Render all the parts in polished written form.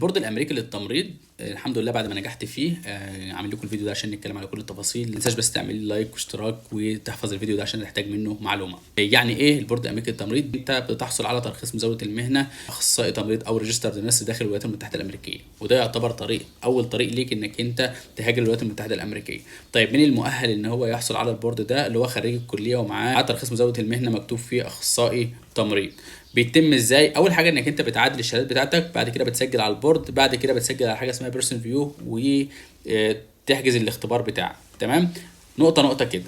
ال board الامريكي للتمريض، الحمد لله بعد ما نجحت فيه عامل لكم الفيديو ده عشان نتكلم على كل التفاصيل. ما تنساش بس تعمل لي like واشتراك وتحفظ الفيديو ده عشان تحتاج منه معلومه. يعني ايه ال board الامريكي للتمريض؟ انت بتحصل على ترخيص مزاولة المهنة اخصائي تمريض او registered nurse داخل الولايات المتحدة الامريكيه، وده يعتبر طريق، اول طريق ليك انك انت تهاجر الولايات المتحدة الامريكيه. طيب مين المؤهل ان هو يحصل على ال board ده؟ اللي هو خريج الكلية ومعاه ترخيص مزاولة المهنة مكتوب فيه اخصائي تمريض. بيتم ازاي؟ اول حاجة انك انت بتعادل الشهادات بتاعتك، بعد كده بتسجل على ال board، بعد كده بتسجل على حاجة اسمها Pearson VUE وتحجز الاختبار بتاعك. تمام، نقطة نقطة كده.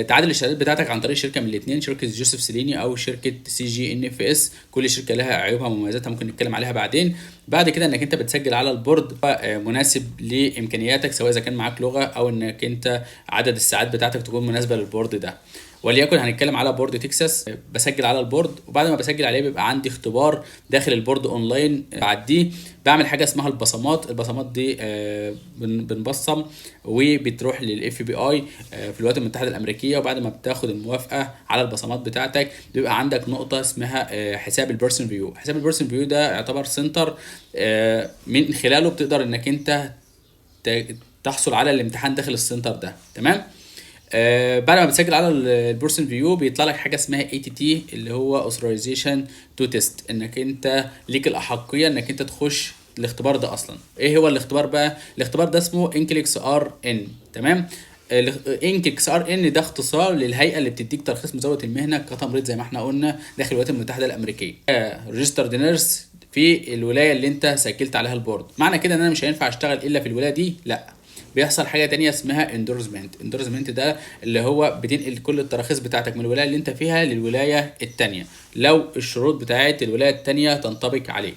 تعادل الشهادات بتاعتك عن طريق شركة من الاثنين، شركة جوزيف سيليني او شركة سي جي ان اف اس. كل شركة لها عيوبها ومميزاتها، ممكن نتكلم عليها بعدين. بعد كده انك انت بتسجل على ال board مناسب لامكانياتك، سواء اذا كان معاك لغة او انك انت عدد الساعات بتاعتك تكون مناسبة لل board ده. وليكن هنتكلم على board تكساس. بسجل على ال board، وبعد ما بسجل عليه بيبقى عندي اختبار داخل ال board online بعديه. بعمل حاجة اسمها البصمات. البصمات دي بنبصم وبتروح لل FBI في الولايات المتحدة الامريكيه، وبعد ما بتاخد الموافقة على البصمات بتاعتك بيبقى عندك نقطة اسمها حساب ال Pearson VUE. حساب ال Pearson VUE ده يعتبر center من خلاله بتقدر انك انت تحصل على الامتحان داخل ال center ده. تمام. بعد ما بتسجل على ال Pearson VUE بيطلع لك حاجة اسمها ATT، اللي هو authorization to test، انك انت ليك الاحقيه انك انت تخش الاختبار ده اصلا. ايه هو الاختبار بقى؟ الاختبار ده اسمه NCLEX RN. تمام، NCLEX RN ده اختصار للهيئة اللي بتديك ترخيص مزاولة المهنة كتمريض زي ما احنا قلنا داخل الولايات المتحدة الامريكيه، registered nurse في الولاية اللي انت سجلت عليها ال board. معنى كده ان انا مش هينفع اشتغل الا في الولاية دي؟ لا، بيحصل حاجة تانية اسمها endorsement. endorsement ده اللي هو بتنقل كل التراخيص بتاعتك من الولاية اللي انت فيها للولاية التانية لو الشروط بتاعت الولاية التانية تنطبق عليك.